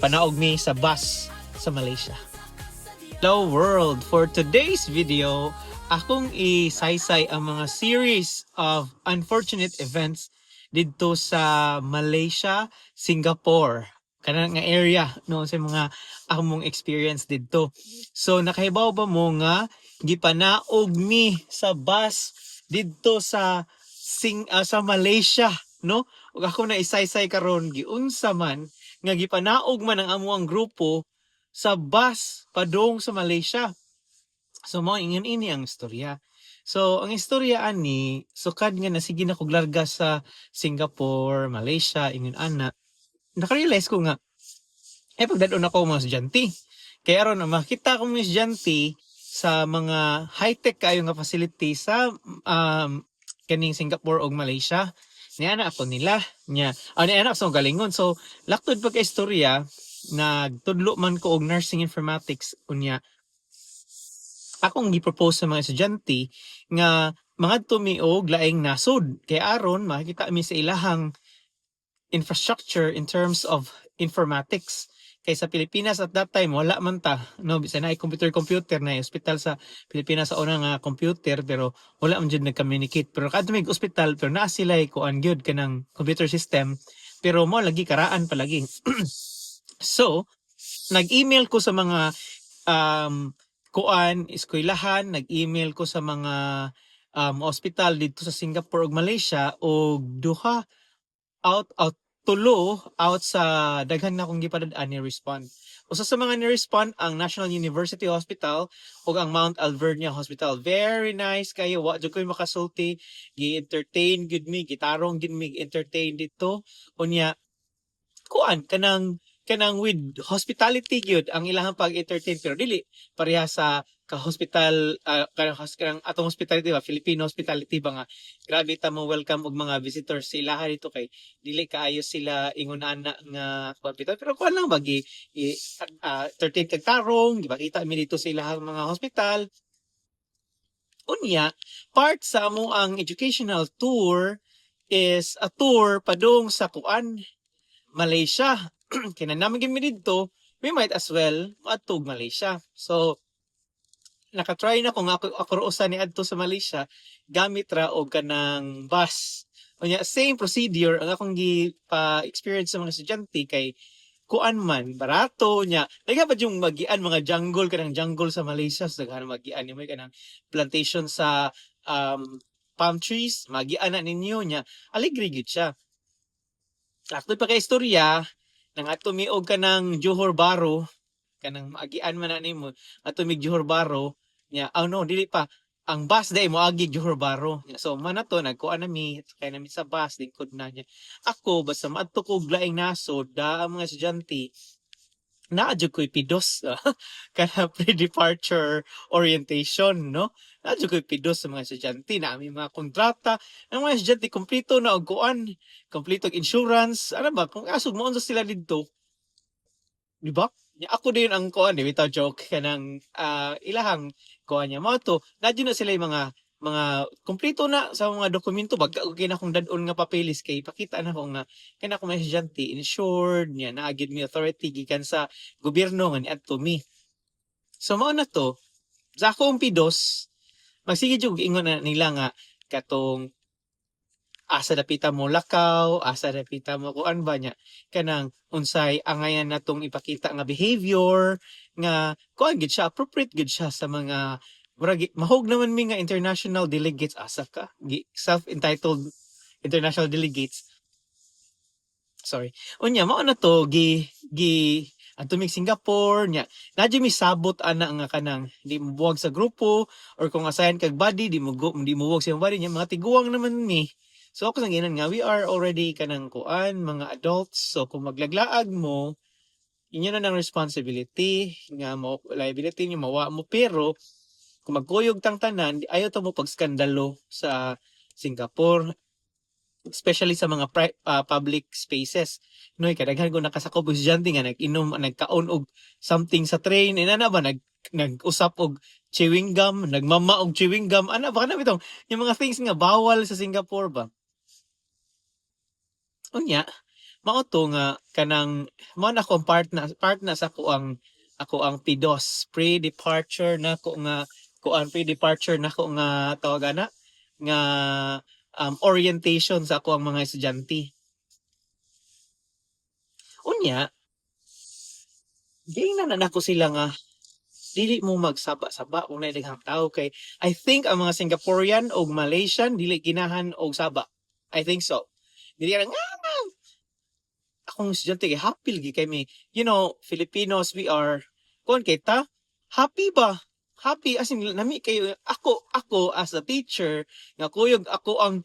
Panaog mi sa bus sa Malaysia. Hello world! For today's video, akong isaysay ang mga series of unfortunate events didto sa Malaysia, Singapore. Kanang nga area, no, sa mga among experience didto. So nakahibaw ba mo nga gipanaog mi sa bus didto sa Malaysia, no? Ug ako na isaysay karon giunsa man nga gipanaog man ang amoang grupo sa bus padung sa Malaysia. So mao ingon ini ang istorya. So ang istorya ani, sukad nga nasige na kog larga sa Singapore, Malaysia, ingon ana, naka-realize ko nga eh pagdad-on ako mga estudyante. Kaya aron makita ko mga estudyante sa mga high-tech kaayo nga facility sa kaning Singapore ug Malaysia. Niana ako nila nya. Ah, niana ako sa galingon. So laktod pagka istorya, nagtudlo man ko og nursing informatics, unya akong gi-propose sa mga estudyante nga mangadto mi og laing nasod kay aron makita mi sa ilahang infrastructure in terms of informatics, kay sa Pilipinas at that time wala man ta, no, bisan naay computer computer na ospital sa Pilipinas sa una nga computer, pero wala man jud nag-communicate. Pero kadto mig ospital, pero naa sila kuan gyud, kanang computer system, pero mo lagi karaan palagi. So nag-email ko sa mga kuan eskwelahan, nag-email ko sa mga ospital didto sa Singapore ug Malaysia, og duha out out tulo out sa daghan na akong gipadad-an ni respond. Usa sa mga ni-respond ang National University Hospital ug ang Mount Alvernia Hospital. Very nice kayo, wa jud koy makasulti, gi-entertain gyud mi, gitarong gyud mi entertain didto. Unya kuan kanang with hospitality gyud ang ilahang pag-entertain, pero dili pareha sa ka-hospital, kanang atong hospitality ba, Filipino hospitality ba, nga grabe ta mo welcome og mga visitors sa ilaha dito, kay dili kaayo sila ingon ana nga kuan bitaw, pero kuan lang ba, gi entertain kag tarong, gipakita mi didto sa ilahang mga hospital. Unya part sa amo ang educational tour is a tour padung sa kuan, Malaysia. Kay naa man gyud mi didto, we might as well moadto og Malaysia. So naka-try na ko nga ako ra usa ni adto sa Malaysia gamit ra og kanang bus. Unya same procedure ang akong gi pa-experience sa mga estudyante kay kuan man, barato nya. Daghan pa yung magian mga jungle, kanang jungle sa Malaysia, so daghan magian nimo kanang plantation sa palm trees, magian na ninyo nya. Aligre gyud siya. Laktod pa kay istorya, nangadto mi og kanang Johor Bahru, kanang maagian man na nimo, adto mig Johor Bahru nya. Oh no, dili pa, ang bus diay moagi Johor Bahru. So man na to, nagkuan na mi, sakay na mi sa bus, lingkod na niya. Ako basta maadto ko og laing nasod, da ang mga estudyante naa jud ko'y PDOS, kana pre-departure orientation, no, naa jud ko'y PDOS sa mga estudyante na aming mga kontrata. Ang mga estudyante kompleto na og kuan, kompleto og insurance ano ba, kung asog mo sila didto, di ba? Nya ako din ang kuan, di bitaw joke, kanang ilahang kuan niya mao to, naa jud na sila yung mga kompleto na sa mga dokumento. Bag og kina akong dad-on nga papeles kay ipakita na ko nga kana akong mga estudyante insured niya, naa gyud mi authority gikan sa gobyerno nga niadto mi. So mao na to, sa akong PDOS, magsige jud ingon na nila nga katong asa dapita mo lakaw, asa dapita mo kuan ba niya, kanang unsay angayan natong ipakita nga behavior nga kuan gid siya, appropriate gid siya sa mga murag mahog naman mi nga international delegates. Asa ka self-entitled international delegates, sorry. Unya mao na to, gi gi adto mig Singapore nya, naa jud mi sabot ana nga kanang di mo buwag sa grupo or kung asayan kag buddy, di mo buwag sa imong buddy nya, mga tiguang naman mi. So ako sang ginan nga we are already kanang kuan, mga adults, so kung maglaglaag mo, inyo na ng responsibility nga mo liability niyo mawa mo. Pero kung magkuyog tang tanan, ayaw ta mo pagskandalo sa Singapore, especially sa mga public spaces, no. Kadaghan ko nakasakop og estudyante nga nag-inom, nagkaon og something sa train, inana ba, nag-usap og chewing gum, nagmama og chewing gum ana ba, kana bitong yung mga things nga bawal sa Singapore ba. Unya Mao to nga kanang mao na akong part na sa ako ang PDOS, pre-departure nako nga kuan, pre-departure nako nga tawag ana nga orientation sa ako ang mga estudyante. Unya, giingnan na nako sila nga dili mo magsaba-saba kung naay daghang tao kay I think ang mga Singaporean o Malaysian dili ginahan og saba. I think so. Dili lang akong estudyante kay happy lagi kay mi. Filipinos, we are kuan kay ta, happy ba? Happy as in nami kayo. Ako as a teacher nga kuyog ako ang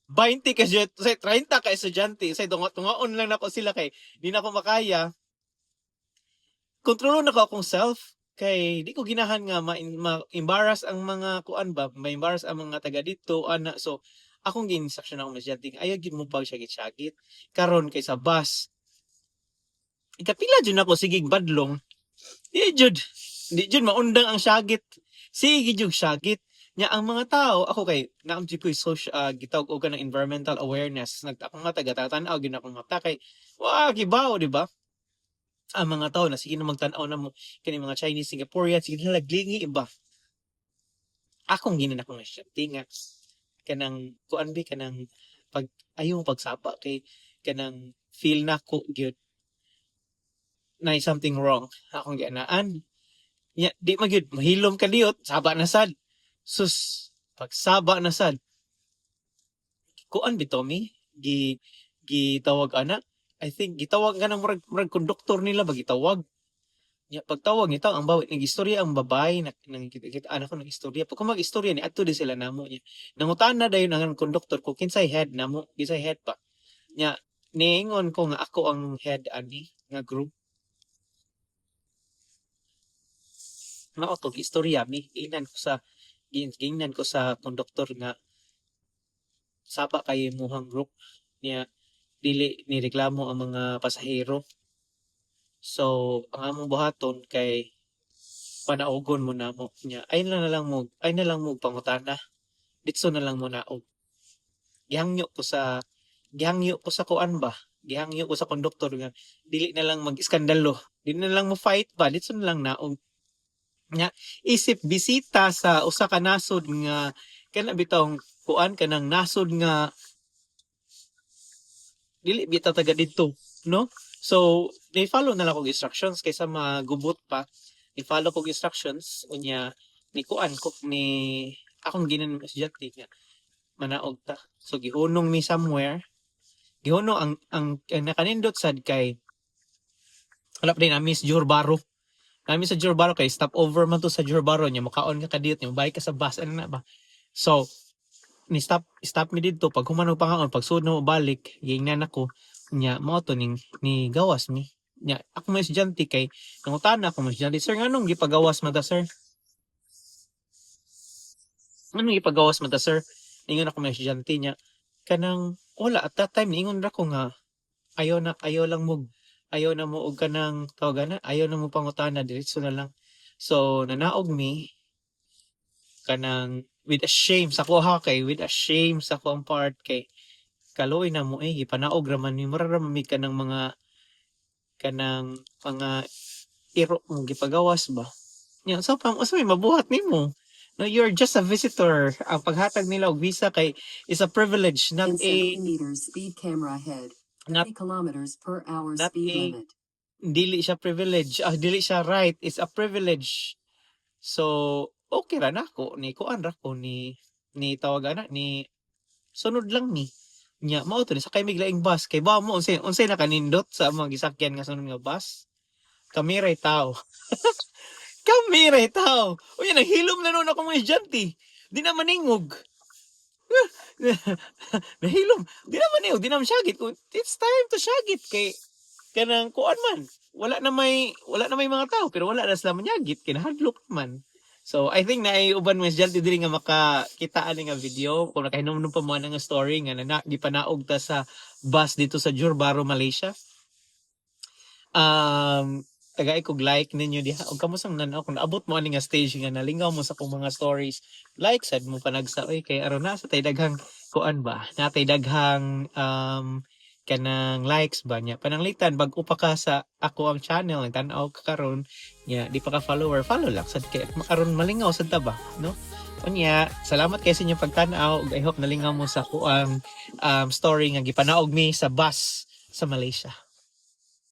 20 ka estudyante, say 30 ka estudyante, say tunga-tungaon lang nako sila kay di na ako makaya. Kontrolon nako akong self kay di ko ginahan nga ma-embarrass ang mga kuan ba, ma-embarrass ang mga taga dito ana. So akong gi-instruction akong estudyante, ayaw gyud mo pag syagit-syagit. Karon kay sa bus, ikapila jud nako sige badlong, di jud maundang ang syagit, sige jud syagit. Nya ang mga tao, ako kay naam jud ko'y social, gitawag og kanang environmental awareness. Nag akong mata gatan-aw gyud akong mata kay wa gibaw, di ba? Ang mga tao na sige na magtan-aw na mo kani mga Chinese, Singaporean, sige na naglingi iba. Akong ginan akong estudyante nga kanang kuan bi, kanang pag ayaw mo pagsaba kay kanang feel nako gyud na something wrong akong gianaan. Nya di man gyud mahilom ka diyot, saba na sad. Sus, pagsaba na sad, kuan bitaw mi gi gitawag ana. I think gitawag kanang murag konduktor nila ba, gitawag. Nya pagtawag nito ang bawi, nag-istorya ang babae na nang kita ako nag istorya. Pag mag-istorya ni adto di sila namo niya. Nangutana dayon ang konduktor ko kinsay head namo, kinsay head pa. Nya niingon ko nga ako ang head ani nga group. Mao to istorya mi, giingnan ko sa konduktor nga saba kayo imuhang group niya, dili ni reklamo ang mga pasahero. So ang among buhaton kay panaugon mo namo niya. Ay na lang mo pangutana. Ditso na lang mo naog. Gihangyo ko sa kuan ba? Gihangyo ko sa konduktor nga dili na lang mag-iskandalo. Dili na lang mo fight ba? Ditso na lang naog. Nya isip bisita sa usa ka nasod nga kana bitawng kuan, kanang nasod nga dili bitaw taga didto, no? So, they follow na lang kog instructions kaysa magubot pa. I-follow kog instructions, unya ni kuan ko ni akong ginan estudyante nga manaog ta. So gihunong mi somewhere. Gihunong ang nakanindot sad kay wala pa din nami sa Johor Bahru. Nami sa Johor Bahru kay stop over man to sa Johor Bahru nya mukaon ka kadiyot nya mobike ka sa bus ano na ba. So ni stop stop mi didto. Pag human og pangaon, pag sud na mo balik, giingnan ako nya mao to ning ni gawas mi. Nya ako may estudyante kay nangutana ako mga estudyante, "Sir, nganong gipagawas man ta, sir? Nganong gipagawas man ta, sir?" Ningon ako mga estudyante niya kanang wala at that time niingon ra ko nga ayaw lang mo, ayaw na mo og kanang tawag ana, ayaw na mo pangutana, diretso na lang. So nanaog mi kanang with a shame sa kuha kay with a shame sa akong part kay kaluoy na mo eh, gipanaog ra man mi, mura ra man mi kanang mga iro mo gipagawas ba nya. So pa unsa may mabuhat nimo, no? You're just a visitor. Ang paghatag nila og visa kay is a privilege, not In a 70 meters, speed camera ahead. Not 30 kilometers per hour not speed a limit. Dili siya privilege, dili siya right, it's a privilege. So okay ra nako, ni kuan ra ko ni tawag ana ni sunod lang ni nya. Mao to ni sakay mig laing bus kay ba mo unsay nakanindot sa mga gisakyan nga sunod nga bus, kami ray tao, kami ray tao. Uy, nahilom na noon ako mga estudyante, di na maningog. Nahilom, di na maningog, di na masyagit. It's time to syagit kay kanang kuan man, wala na may mga tao pero wala na sila manyagit kay nahadlok man. So I think naay uban mga estudyante diri nga makakita ani nga video kung nakahinumdum pa mo ana nga story nga na gipanaog ta sa bus dito sa Johor Bahru, Malaysia. Tagay kog like ninyo diha ug kamo sang nan-aw, kung naabot mo ani nga stage nga nalingaw mo sa akong mga stories, like sad mo panagsa oy kay aron na sa tay daghang kuan ba, natay daghang Kanang likes ba niya. Pananglitan bag-o pa ka sa akoang channel, nagtan-aw ka karon nya di pa ka follower, follow lang sad kay aron malingaw sad ta ba, no? Unya, salamat kay sa inyong pagtan-aw ug I hope nalingaw mo sa akoang story nga gipanaog mi sa bus sa Malaysia.